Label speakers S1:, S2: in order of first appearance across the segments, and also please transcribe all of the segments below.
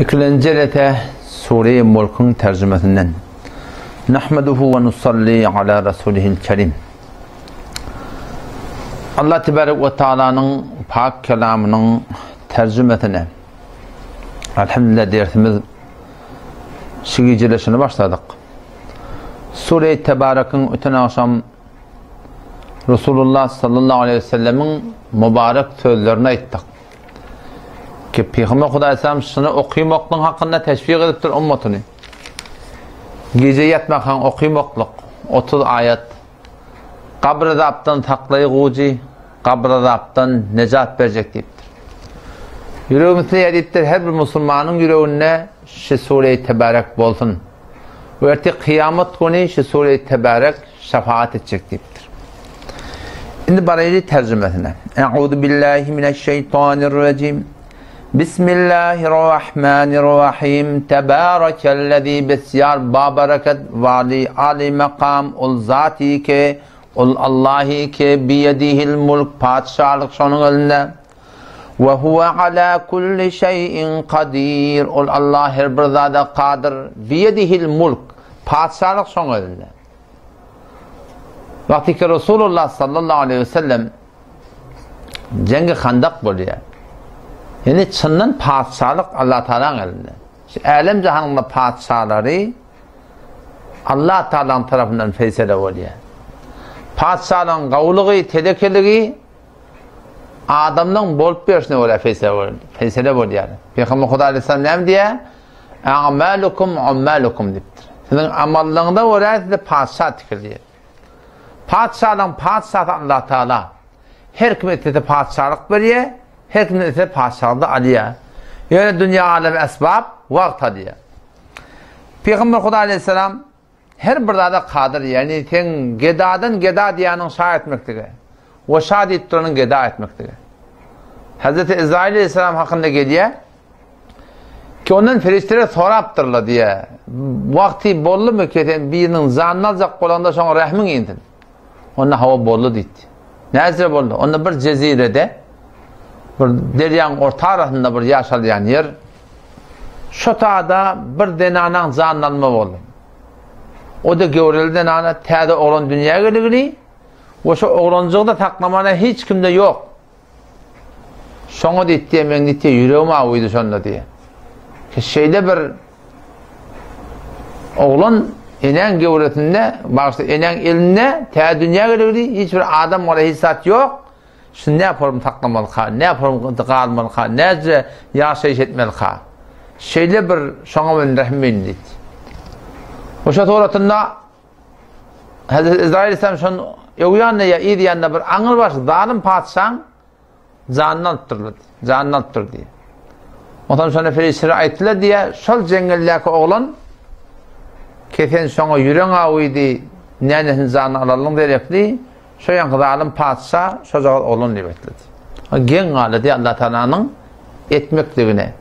S1: Ikilenji jelese Sure-i Mulkyň terjimesinden. Nahmeduhu we nusalli ala rasulihil kerim. Allah tebarek we taalanyň pak kelamynyň terjimesine Elhamdülillah dersimiz şu gijeleşini başladyk. Sure-i Tebarekiň öten agşam Resulullah sallallahu aleyhi ve sellemiň mübarek sözlerini aýtdyk. Ki Pygamber Hudaý Aleyhisselam şuny okymaklygyň hakynda teşwik edipdir ummatyny. Gije ýatmakaň okymaklyk 30 aýat gabr azapdan saklaýy gujy, gabr azapdan nejat berjek diýipdir. Ýüregim isleýär diýipdir, her bir musulmanyň ýüreginde şu sure-i Tebarek bolsun. We ertir kyýamat güni şu sure-i Tebarek şefaat etjek diýipdir. Indi baraýly terjimesine. Euzu billahi mineşşeýtanirrejim. Bismillahirrahmanirrahim. Tebarekellezî besýar babereket wali ali makam ol zati ke ol Allahi ke biyedihil mulk patyşalyk şonuň elinde. We huwe ala kulli şeýin kadir. Ol Allah her bir zada kadyr. Biyedihil mulk. Patyşalyk şoň elinde. Wagty ki Resulullah sallallahu aleyhi ve sellem Jengi Handak bolýar. Ýani çyndan patyşalyk Allah Taalanyň elinde. Şu älem jahanyň patyşalary Allah Taalanyň tarapyndan feýsele bolýar. Patyşalygyň gawulygy, telekeligi adamlaryň bolup berşine görä feýsele bolýar. Pygamber Hudaý aleyhissalam näme diýýär? A'malukum ummalukum diýipdir. Siziň amallaryňyza görä size patyşa tikilýär. Patyşalaryň patyşasy Allah Taala. Her kim islese patyşalyk berýär, her kim islese patyşalygy alýar. Ýöne dünýä alemi esbap, wagt alýar. Pygamber Hudaý aleyhissalam Her bir zada kadyr, ýagny seň gedadan geda diýýäniň şa etmeklige we şa diýip duranyň geda etmeklige. Hezreti Ezraýyl aleyhisselam hakynda gelýär ki ondan perişdeler sorapdyrlar diýýär. Wagty boldumy ki sen biriniň janyny aljak bolanda şoňa rehmiň insin. Onda hawa boldy diýdi. Näce boldy? Onda bir jezirede bir derýaň orta arasynda bir ýaşalýan ýer. Şo tada bir zenanaň janyny alma boldy. O-da göwreli zenana täze oglan dünýä geligini we şo oglanjygy-da saklamana hiç kimde ýok. Şoňa diýdi diýe, meň diýdi ýüregim awydy şonda diýe. Ki şeýle bir oglan enäň göwresinde, bagyşla enäň elinde tä dünýä geligini hiç bir adam wala hiç zat ýok. Şuny näme form saklamalyka, näme form galmalyka, näce ýaşaýyş etmelika. Şeýle bir şoňa men rehim indi diýdi. Oşa suratynda Hazreti Ezrail Aleyhisselam şon öň ýanynda ýa yz ýanynda bir aňrybaş zalym patyşaň janyny alypdyrlar. Janyny alypdyr diýýär. Ondan şonda perişdeler aýtdylar diýýär, şol jeňňeldäki oglan kesen şoňa ýüreň awydy, nänesini janyny alalyň derekli, şo ýaňky zalym patyşa şojagaz oglan diýip aýtdylar. Geň galdy diýýär Allah Taalanyň etmekligine.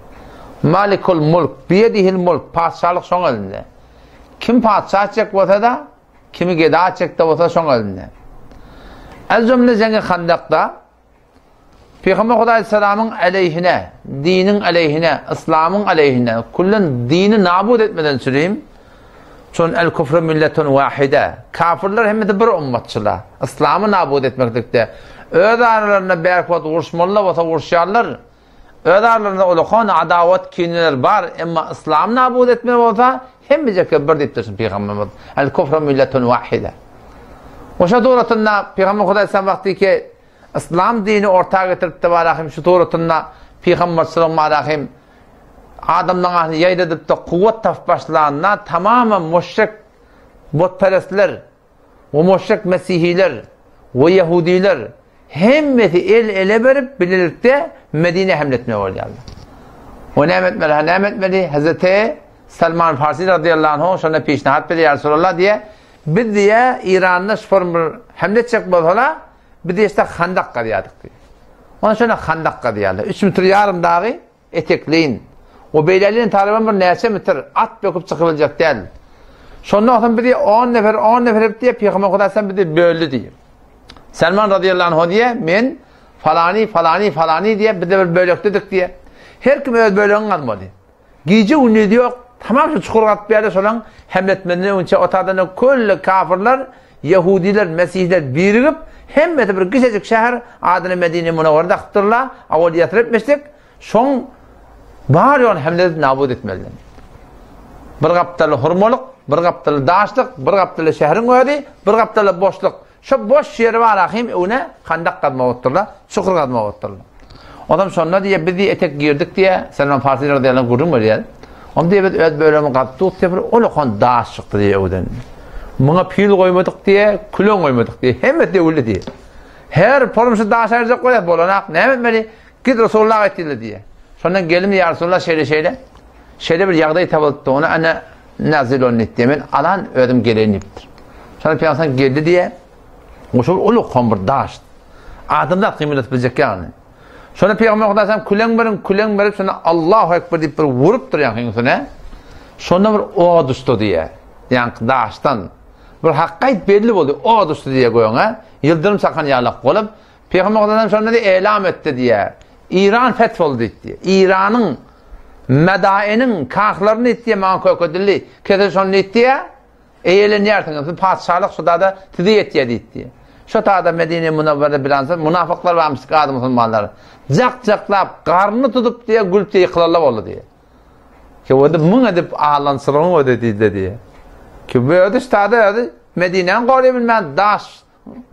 S1: Malikul mulk, biýedihil mulk, patyşalyk şoň elinde. Kim patyşa etjek bolsa-da, kimi geda etjek-de bolsa şoň elinde. Ez-jümle jeňi Handakda Pygamber Hudaý Aleyhisselamyň aleýhine, diniň aleýhine, yslamyň aleýhine, küllen dini nabut etmeden çürim, çün el-küfrü milletun wahide, kafirler hemmesi bir ummatçylar, yslamy nabut etmeklikde, öz aralarynda bärk wagt uruşmaly-da bolsa uruşýarlar, Öz aralarynda ulakan adawat kineler bar, emma yslamy nabut etmeli bolsa, hemmejekler bir diýipdir şun pygamberimiz. El kufru milletun wahide. Oşa suratynda pygamber Hudaý aleyhisselam wagty ki yslam dini orta getiripdi barahim şu suratynda pygamberçilik barahim adamlaryň arasynda ýaýradypdy, kuwwat tapyp başlanda tamamen müşrik butperestler we müşrik mesihiler we ýehudiler hemmesi el-ele berip bilelikde Medinä hemle etmeli bolýarlar. O näme etmeli? Ha näme etmeli? Hazreti Salman Farsi radıyallahu anh şonda pişnahat berýär, ýa Resulallah diýýär, biz diýýär, Iranda şu form bir hemle etjek bolsalar, biz diýýär, işte handak gazýardyk diýýär. Ondan şonda handak gazýarlar. 3 metr ýarym dagy Etekleýin. O beýlelin taryban bir näçe metr at böküp çykybiljek däl. Şondan soň bizi on nefer, on nefer edip diýip, Pygamber Hudaý sen bizi böldi diýip. Selman radıyallahu anh diýe, men falani, falani, falani diýe, biz de bir bölekdedik diýe. Her kim öz bölegini gazmaly. Gije-gündizi ýok, tamam şu çukur gazyp berdi, şolaň hemle etmezden öňçe o taýdan külli kafirler, ýehudiler, mesihler birigip, hemmesi bir kiçejik şäher, adyny Medine Munawwara dakypdyrlar, awal Ýesrib etmişdik, şoň bar ýoguny hemle edip nabut etmeliler. Bir gapdaly hurmalyk, bir gapdaly daşlyk, bir gapdaly şäheriň özi, bir gapdaly boşluk. Şo boş ýeri bar ahym öwne handak gazmak otdurlar, çukur gazmak otdurlar. Onam şonda diýe biz diýe etek girdik diýe, Selman Farsi razyýallahu anh gürrüň berýär. Onda diýe biz öz bölegimizi gazyp duk diýe bir ulakan daş çykdy diýe öwden. Muňa pil goýmadyk diýe, külen goýmadyk diýe, hemmesi döwüldi diýe. Her porum şu daş aýyrjak bolýar, bolanak, näme etmeli? Git Resulullah aýt diýdi diýe. Şondan geldim ýa Resulullah şeýle şeýle. Şeýle bir ýagdaý tapylypdy. Ony ana Nazil ol diýipdir. Men alan özüm geleýin diýipdir. Şonda Pygamber geldi diýe. Şol uly kom bir daş. Adamzat gymyladyp biljek ýagny. Şonda Pygamber Hudaýam küleň beriň, küleň berip şonda Allahu ekber diýip bir urupdyr ýaňky üstüne. Şonda bir od uçdy diýe. Ýaňky daşdan bir hakykat belli boldy. Od uçdy diýe göňe. Ýyldyrym çakan ýalak bolup Pygamber Hudaýam şonda diýe elam etdi diýe. Iran feth boldy diýdi. Iranyň Medainiň kahlaryny diýdi, maňa kökedildi. Kesel şony diýdi, eýelenýärsiňiz, siz patyşalyk şu dada size ýetýär diýdi. Şo tada Medine Munawwara bilansa munafyklar barmyş gazy musulmanlar. Jak-jaklap, garnyny tutup diýe, gülüp diýe ýykylarlar boldy diýe. Ki o muň edip allançylygyň öde diýdi diýe. Ki bu öde ştada öde Medinäni goraý bilmän daş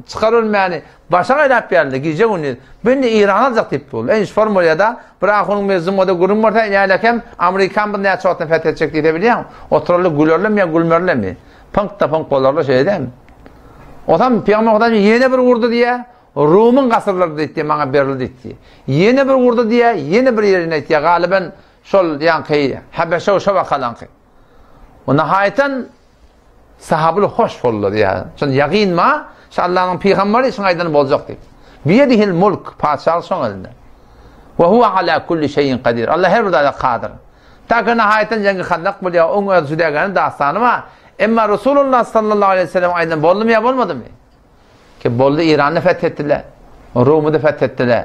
S1: Çykar ölmäni başa gaýlap geldi, gije-gündiz. Bu indi Eýrany aljak diýip durdy. Ey, şfor bolýa-da, bir ahunyň bir zumada gürrüň bolsa, älek hem Amerikan biz näçe wagtdan feth etjek diýse bilýäň. Oturarlar gülerlermi ýa gülmerlermi? Pyňk-da pyňk bolarlar şeýdem. Osam Pygamber Hudaý ýene bir urdy diýä, Rumyň gasyrlary diýdi, maňa berildi diýdi. Ýene bir urdy diýä, ýene bir ýerine diýdi, galyban şol ýaňky Habeşe şo wakalaňky. O nahaýatan Sahabylar hoş boldular diýýär. Şonda ýagyn ma, şu Allanyň pygamberi şuň aýdany boljak diýip. Biýedihil mulk, patyşalyk şoň elinde. We huwa ala kulli şeýin kadir. Allah her bir zada kadyr. Ta ki nahaýatdan jeňgi Handak bolýar, oň öz jüdägäni dastany bar. Emma Resulullah sallallahu aleýhi we sellem aýdan boldumy ýa bolmadymy? Ki boldy Irany feth etdiler, Rumy-da feth etdiler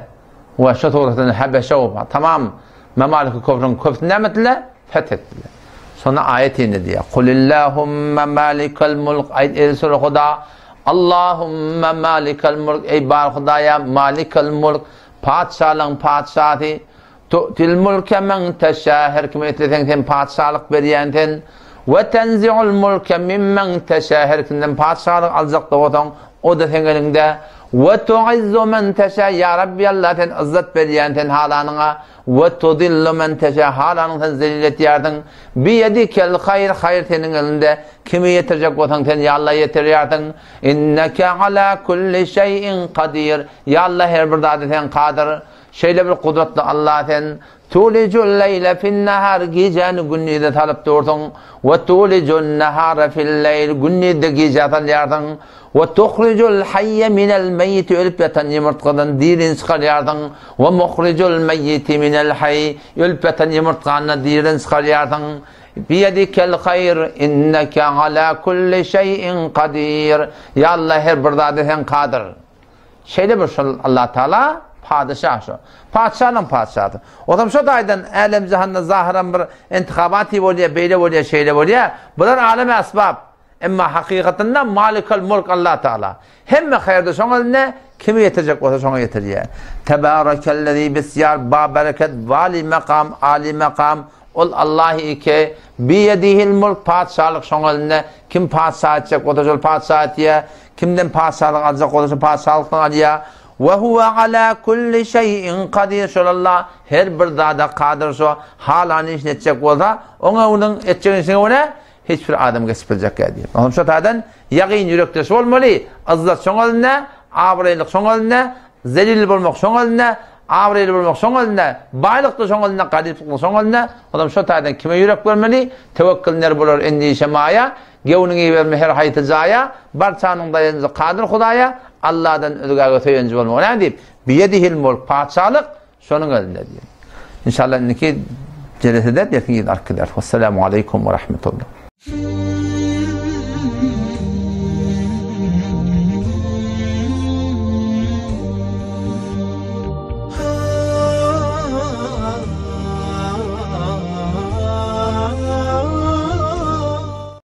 S1: we şo suratda Habeşe we tamam Memaliki küfrüň köpüsini näme etdiler? Feth etdiler. Şonda aýat indi diýýär. Kulillahumma malikal mulk aýt ey Resul Huda Allahumma malikal mulk eý bar Hudaýa malikal mulk patyşalaryň patyşasy Tu'til mulke men teşâ, her kime isleseň sen patyşalyk berýän sen. We tenzi'ul mulke mimmen teşâ, her kimden patyşalyk aljak bolsaň, o-da seň eliňde. We tu'izzu men teşâ, ýa Rabbi Allah sen yzzat berýän sen halanyňa. We tudillu men teşâ, halanyňy sen zelil etýärsiň. Biýedikel haýr, haýr seniň eliňde. Kimi ýetirjek bolsaň sen ýa Allah ýetirýärsiň. Inneke ala kulli şeý'in kadir, ýa Allah her bir zada sen kadyr. Şeýle bir gudratly Alla sen, Tulijul-leýle fin-nahar, gijäni gündize salyp dursuň, we tulijun-nahara fil-leýl, gündizde gijä salýarsyň, we tuhrijul-haýýe minel-meýýiti, ölüp ýatan ýumurtgadan dirini çykarýarsyň, we muhrijul-meýýiti minel-haý, ölüp ýatan ýumurtgany diriden çykarýarsyň. Biýedikel-haýr, inneke ala kulli şeý'in kadir. Ýa Alla her bir zada sen kadyr. Şeýle bir şol Allah Taala padyşah şo. Patyşalaryň patyşasy. Ozam şo taýdan älem jahanda zahyran bir intihabat bolýar, beýle bolýar, şeýle bolýar. Bular alem esbab. Emma hakykatynda Malikal Mulk Allah Taala. Hemme haýyrda şoň elinde, kimi ýetirjek bolsa şoňa ýetirýär. Tebarekellezi bisýar ba bereket wali makam ali makam Ol Allahy ike, Biýedihil mulk, patyşalyk şoň elinde, kim patyşa etjek bolsa şol patyşa etýär, kimden patyşalyk aljak bolsa şol patyşalykdan alýar. We huwe ala kulli şeýin kadir, şol Allah her bir zada kadyr, şo halan işini etjek bolsa, oňa onuň etjek işine görä hiç bir adam geçip biljek däl diýip. Onuň şo taýdan ýagyn ýürekdeş bolmaly, yzzat şoň elinde, abraýlyk şoň elinde, Zelil bolmak şoň elinde, abraýly bolmak şoň elinde, baýlyk-da şoň elinde, garyplyk-da şoň elinde. Onam şo taýdan kime ýürek bermeli? Tewekkül ner bolar endişe maýa, Göwnüňi berme her haýsy jaýa, Barçanyň daýanjy Kadyr Hudaýa, Alladan özgäge söýenji bolma. Näme diýip? Biýedihil mulk, patyşalyk şonuň elinde diýip. Inşallah indiki jelesede dersiň yzyny alyp gideris. Wessalamu aleýkum we rahmetullah.